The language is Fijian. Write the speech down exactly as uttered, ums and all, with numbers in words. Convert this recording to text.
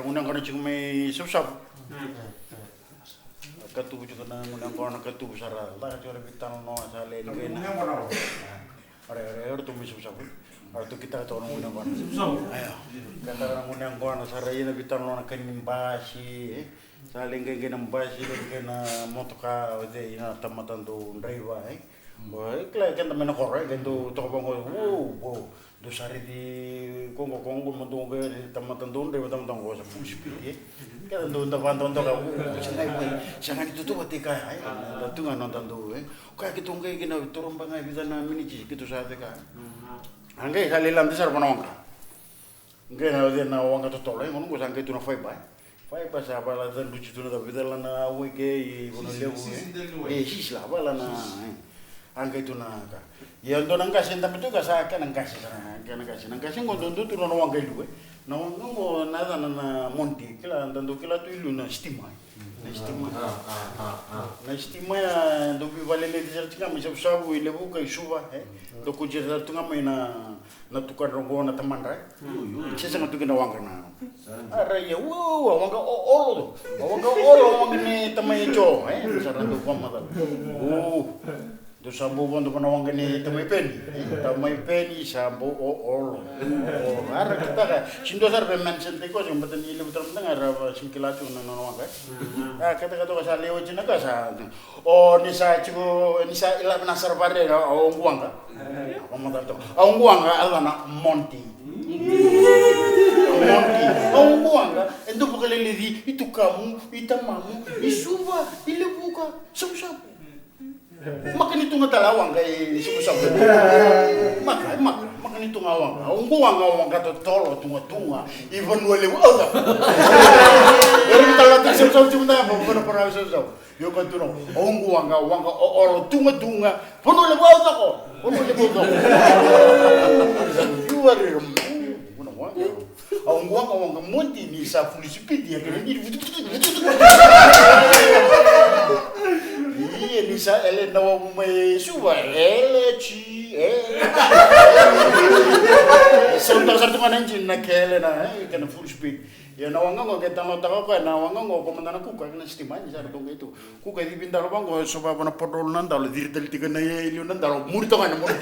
Gunu yaqona tiko mai Savusavu. Katubu tiko na gunu yaqona, katubu sara. Caka tiko na veitalanoa sa lai qai na. Ore, ore, ore, tu mai Savusavu. Ore, tu kitaka tiko na gunu yaqona. Savusavu. Aya. Kitaka na gunu yaqona sara, ia na veitalanoa na ka ni basi, e. Sa lai qai, qai na basi, lai qai na motoka, o cei na tamata dau draiva, e. O, e kila keda mai na koro, e, qai dau toka vaqo, o, o. Dou sa raici koqo, koqo, mo dou qai raici tamata dau draiva, tamata qo sa full speed, e. Keda dau da vadaodoka, o, o, sa qai, sa qai ni tutu vata i kaya, e. Da tu ga noda dau, e. O kaya keitou qai kina toro ba ga e vica na miniti, keitou sa ceka. A qai sa lai lade sara vana waqa. Qai na, na waqa totolo, e, gauna qo sa qai tu na faiba, e. Faiba sa vala cadruti tu na ca, vica la na wai ke i Vanua Levu, e. E, sisi la, vala na, e. A qai tu na ka. Ia dua na qase e dabe tu ka sa kena qase sara, kena qase. Na qase qo dodonu tu na waqa i liu, e. Na waqa qo na yacana na Monty, kila, da dau kila tu i liu na sitima, e. Na sitima. Na sitima ya dau veivaleleci sara tiko ga mai Savusavu, i Levuka, i Suva, e. Dau koji sara tu ga mai na na tukadra oqo na tamadra, e? Io, io. Se sega tu kina waqa na. A rai ia, ua, ua, waqa o olo. Waqa o olo, waqa ni tamai Jo, e? Sa ra dau vakamacala. O, dou sa bau vodo vana waqa ni tamai Peni, e? Tamai Peni sa bau o olo. O, a ra kitaka. Sega ni dua sara vei mention tiko, se bata ni levu tara mada ga ra sega ni kila tu na nona waqa, e? A, kata, kata, sa lewe tina ka sa. O, ni sa tiko, ni sa ila vina sara vare, o, o waqa. A, vakamacala toka. A oqo waqa a yacana Monty. Monty. A oqo waqa e dau vakaleleci i tukamu, i tamamu, i Suva, i Levuka, Savusavu. Maka ni tuga tale a waqa i Savusavu. Maka, maka, maka ni tuga a waqa. A oqo waqa, waqa totolo, tugatuga i Vanua Levu. Au ca. Era ni tala tu Savusavu, tiko mada, vana, vana, vana Savusavu. Io ka tu na, a oqo waqa, waqa o olo, tugatuga, Vanua Levu au cako, Vanua Levu au cako. Io, a rere, mm, vuna waqa. A oqo waqa, waqa Monty ni sa full speed, ia kena diri vutuvutu, vutuvutu. Ia ni sa ele na wavu mai Suva, ele ci, e. Sa uta sara tu ga na engine na kele na, e, kena full speed. Ia na waqa qo, ke talanoataka o koya na waqa qo, ko mada na kuka, kena sitima, ni sa ra tu qai tu. Kuka e civi dalo vaqo, e sova vana patrol na dalo, ciri tale tiko na i liu na dalo, muri toka na muri.